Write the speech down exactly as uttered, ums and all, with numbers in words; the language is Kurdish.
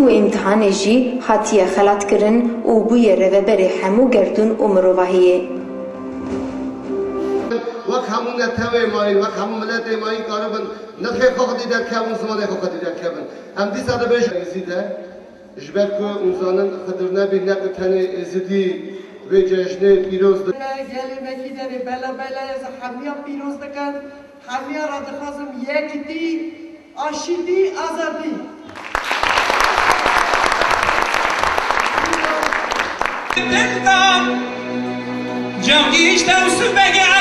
Û îmtihanê jî hatiye xelatkirin û bûye rêveberê hemû gerdûn û mirovahiyê. Wek hemû netewê mayîn, wek hemû miletê mayîn karibin nirxê xwe xwedî derkevin, zimanê xwe xwedî derkevin. Em dîsa dibêjin Êzîd e, ji ber ku hûn zanin Xidir Nebî ne ku tenê Êzidî vê cejnê pîroz dikin. Gelê me kî derê bela bela ez hemiya pîroz dikin. Hemiya re dixwazim yekîtî, aşîtî, azadî. Cem gihîşte Yusuf Begê